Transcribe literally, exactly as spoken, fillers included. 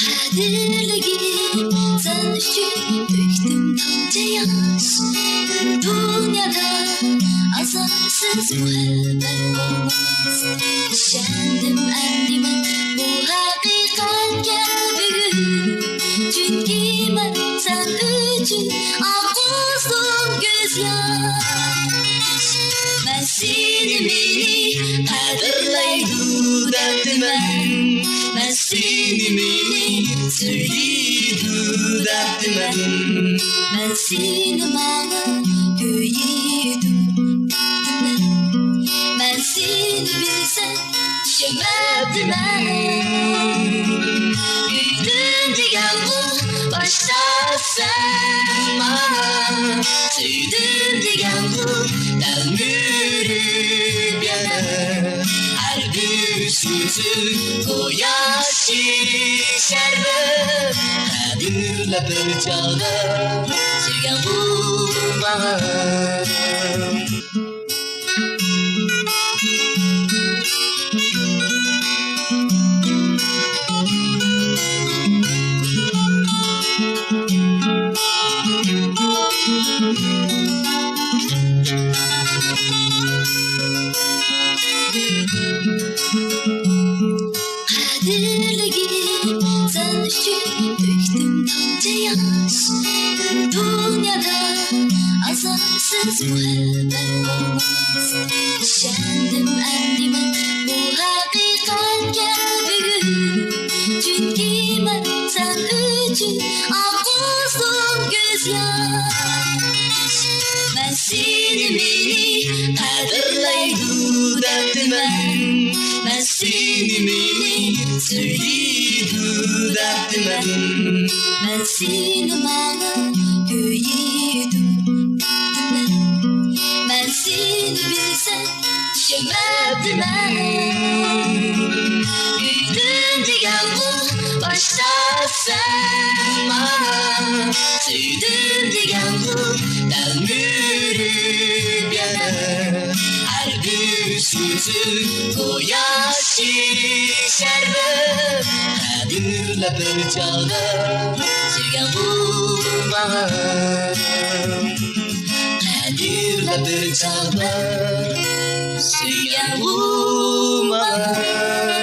قەدىرلىگىن، سەن ئۈچۈن تۆكتۈم تامچە ياش. دۇنيادا ئازابسىز مۇھەببەت بولماس. ئىشەندىم ئەمدى مەن بۇ ھەقىقەتكە بۈگۈن. چۈنكى مەن سەن ئۈچۈن ئاققۇزدۇم كۆز ياش. مەن سېنى مېنى قەدىرلەيدۇ دەپتىمەن. مەن سېنى مېنى سۆيىدۇ دەپتىمەن. مەن سېنى ماڭا كۆيىدۇ دەپتىمەن. مەن سېنى بىلسەم ئىشەنمەپتىمەن. كۆيدۈم دېگەنغۇ باشتا سەن ماڭا، سۆيدۈم دېگەنغۇ تەلمۈرۈپ يەنە. ھەر بىر سۆزۈڭ گويا شېرىن شەربەت. قەدىرلەپ بىر چاغدا سۆيگەنغۇ ماڭا. قەدىرلىگىن، سەن ئۈچۈن تۆكتۈم تامچە ياش. دۇنيادا ئازابسىز مۇھەببەت بولماس. ئىشەندىم ئەمدى مەن بۇ ھەقىقەتكە بۈگۈن. چۈنكى مەن سەن ئۈچۈن ئاققۇزدۇم كۆز ياش. مەن سېنى مېنى قەدىرلەيدۇ دەپتىمەن. مەن سېنى مېنى سۆيىدۇ دەپتىمەن. مەن سېنى ماڭا كۆيىدۇ دەپتىمەن. مەن سېنى بىلسەم ئىشەنمەپتىمەن. كۆيدۈم دېگەنغۇ باشتا سەن ماڭا، سۆيدۈم دېگەنغۇ تەلمۈرۈپ يەنە. ھەر بىر سۆزۈڭ گويا شېرىن شەربەت. قەدىرلەپ بىر چاغدا سۆيگەنغۇ ماڭا. قەدىرلەپ بىر چاغدا سۆيگەنغۇ ماڭا.